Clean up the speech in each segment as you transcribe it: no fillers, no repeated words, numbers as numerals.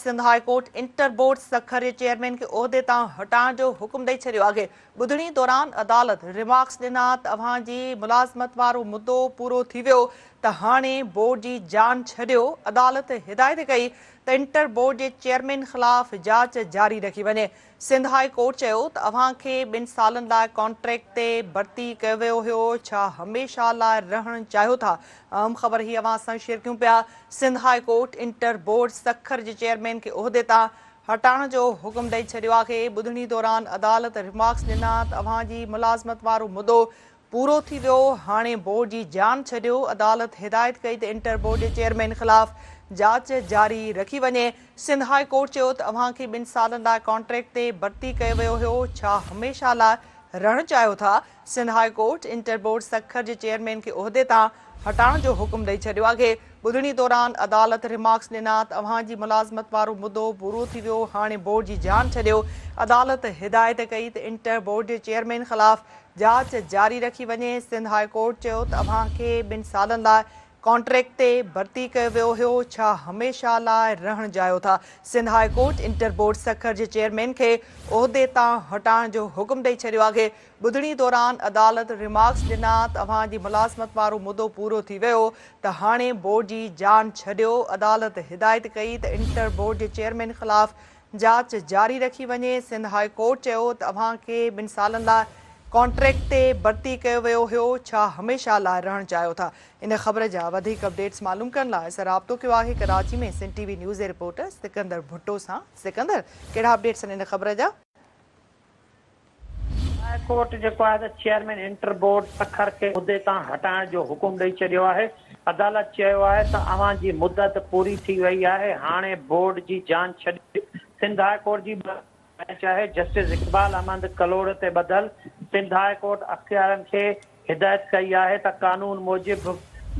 Sindh high court inter board Sukkur جي chairman کي عهدي تان هٽائڻ جو حڪم ڏئي ڇڏيو آهي. ٻڌڻي دوران عدالت ريمارڪس ڏنا ته اوهان جي ملازمت وارو مدو پورو ٿي ويو ته هاڻي بورڊ جي جان ڇڏيو. عدالت هدايت ڪئي ته انٽر بورڊ جي چيئرمين خلاف جاچ جاري رکي وڃي. سنڌ هاء ڪورٽ چيو ته اوهان کي ٻن سالن لاء ڪانٽريڪٽ تي ڀرتي ڪيو ويو هيو، ڇا هميشه لاء رهڻ چاهيو ٿا؟ اهم خبر هي اوهان سان شيئر ڪيون پيا، Sindh high court inter board Sukkur جي چيئرمين کي عهدي تان هٽائڻ جو حڪم ڏئي ڇڏيو آهي. ٻڌڻي دوران عدالت ريمارڪس ڏنا ته اوهان جي ملازمت وارو مدو پورو ٿي ويو، هاڻي بورڊ جي جان ڇڏيو، عدالت هدايت ڪئي ته انٽر بورڊ جي چيئرمين خلاف جاچ جاري رکي وڃي، سنڌ هاء ڪورٽ چيو ته اوهان کي ٻن سالن لاء ڪانٽريڪٽ تي ڀرتي ڪيو ويو هيو، ڇا هميشه لاء رهڻ چاهيو ٿا؟ Sindh high court inter board Sukkur جي چيئرمين کي عهدي تان هٽائڻ جو حڪم ڏئي ڇڏيو آهي. ٻڌڻي دوران عدالت ريمارڪس ڏنا ته اوهان جي ملازمت وارو مدو پورو ٿي ويو، هاڻي بورڊ جي جان ڇڏيو. عدالت هدايت ڪئي ته انٽر بورڊ جي چيئرمين خلاف جاچ جاري رکي وڃي. سنڌ هاء ڪورٽ چيو ته اوهان کي ٻن سالن لاء ڪانٽريڪٽ تي ڀرتي ڪيو ويو هيو، ڇا هميشه لاء رهڻ چاهيو ٿا؟ Sindh high court inter board Sukkur جي چيئرمين کي عهدي تان هٽائڻ جو حڪم ڏئي ڇڏيو آهي. ٻڌڻي دوران عدالت ريمارڪس ڏنا ته اوهان جي ملازمت وارو مدو پورو ٿي ويو ته هاڻي بورڊ جي جان ڇڏيو. عدالت هدايت ڪئي ته انٽر بورڊ جي چيئرمين خلاف جاچ جاري رکي وڃي. سنڌ هاء ڪورٽ چيو ته اوهان کي ٻن سالن لاء ڪانٽريڪٽ تي ڀرتي ڪيو ويو هيو، ڇا هميشه لاء رهڻ چاهيو ٿا؟ ان خبر جا وڌيڪ اپڊيٽس معلوم ڪرڻ لاء اسان رابطو ڪيو آهي ڪراچي ۾ سنڌ ٽي وي نيوز جي رپورٽر سڪندر ڀٽو سان. سڪندر، ڪهڙا اپڊيٽس آهن ان خبر جا؟ هاء ڪورٽ جيڪو آهي ته چيئرمين انٽر بورڊ سکر کي عهدي تان هٽائڻ جو حڪم ڏئي ڇڏيو آهي. عدالت چيو آهي ته اوهان جي مدت پوري ٿي وئي آهي، هاڻي بورڊ جي جان ڇڏيو. سنڌ هاء ڪورٽ جي بئنچ آهي جسٽس اقبال احمد ڪلوڙ تي ٻڌل سنڌ هاء ڪورٽ اختيارين کي هدايت ڪئي آهي ته قانون موجب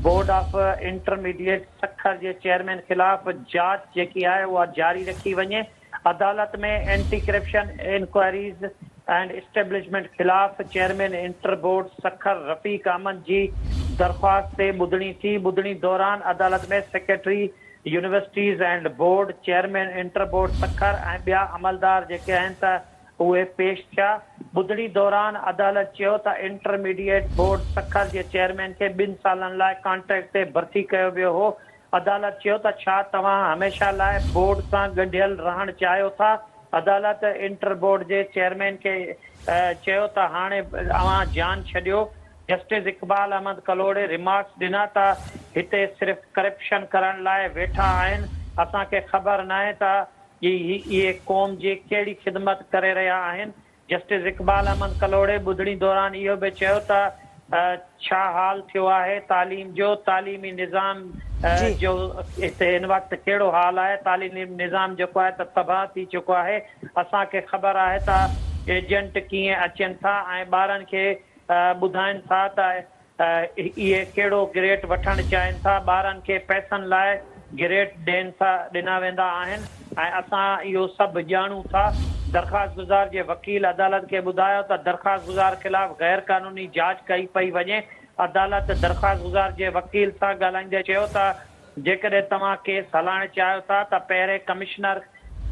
بورڊ آف انٽرميڊيٽ سکر جي چيئرمين خلاف جاچ جيڪي آهي اها جاري رکي وڃي. عدالت ۾ anti corruption inquiries and establishment خلاف chairman inter board Sukkur Rafiq Ahmed جي درخواست تي ٻڌڻي ٿي، ٻڌڻي دوران عدالت ۾ secretary universities and board, chairman inter board Sukkur ۽ ٻيا عملدار جيڪي آهن ته اهي پيش ٿيا، ٻڌڻي دوران عدالت چيو ته انٽرميڊيٽ بورڊ سکر جي چيئرمين کي ٻن سالن لاء ڪانٽريڪٽ تي ڀرتي ڪيو ويو هو، عدالت چيو ته ڇا توهان هميشه لاء بورڊ سان ڳنڍيل رهڻ چاهيو ٿا؟ عدالت انٽر بورڊ جي چيئرمين کي چيو ته هاڻي اوهان جان ڇڏيو. جسٽس اقبال احمد ڪلهوڙي ريمارڪس ڏنا ته هتي صرف ڪرپشن ڪرڻ لاء ويٺا آهن، اسان کي خبر ناهي ته اهي قوم جي ڪهڙي خدمت ڪري رهيا آهن. جسٽس اقبال احمد ڪلهوڙي ٻڌڻي دوران اهو به چيو ته ڇا حال ٿيو آهي تعليم جو، تعليمي نظام جو هتي هن وقت ڪهڙو حال آهي، تعليمي نظام جيڪو آهي ته تباهه ٿي چڪو آهي، اسان کي خبر آهي ته ايجنٽ ڪيئن اچن ٿا ۽ ٻارن کي ٻڌائن ٿا ته اهي ڪهڙو گريڊ وٺڻ چاهين ٿا، ٻارن کي پئسن لاء گريڊ ڏين ٿا ڏنا ويندا آهن ۽ اسان اهو سڀ ڄاڻون ٿا. درخواستگذار جي وڪيل عدالت کي ٻڌايو ته درخواستگذار خلاف غير قانوني جاچ ڪئي پئي وڃي. عدالت درخواستگذار جي وڪيل سان ڳالهائيندي چيو ته جيڪڏهن توهان ڪيس هلائڻ چاهيو ٿا ته پهرين ڪمشنر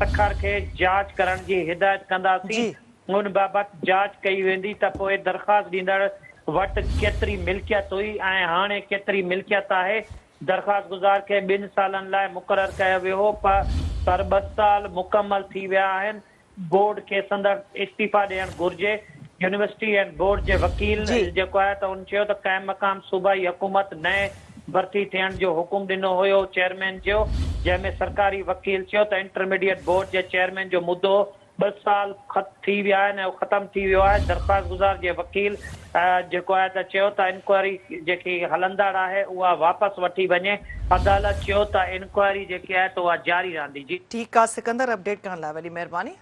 سکر کي جاچ ڪرڻ جي هدايت ڪنداسين، ان بابت جاچ ڪئي ويندي ته پوء درخواست ڏيندڙ وٽ ڪيتري ملڪيت هئي ۽ هاڻي ڪيتري ملڪيت آهي، درخواستگذار کي ٻن سالن لاء مقرر ڪيو ويو هو پر ٻه سال مڪمل ٿي ويا آهن، بورڊ کي سندس استعيفيٰ ڏيڻ گهرجي، يونيورسٽي اينڊ بورڊ جي وڪيل جيڪو آهي ته ان چيو ته قائم مقام صوبائي حڪومت نئين ڀرتي ٿيڻ جو حڪم ڏنو هيو چيئرمين جو جنهن ۾ سرڪاري وڪيل چيو ته انٽرميڊيٽ بورڊ جي چيئرمين جو مدو ٻه سال ٿي ويا آهن ۽ ختم ٿي ويو آهي، درخواستگذار جي وڪيل جيڪو آهي ته چيو ته انڪوائري جيڪي هلندڙ آهي اها واپس وٺي وڃي، عدالت چيو ته انڪوائري جيڪي آهي ته اها جاري رهندي. جي. ٺيڪ آ سڪندر اپڊيٽ ڪرڻ لاء وڏي مهرباني.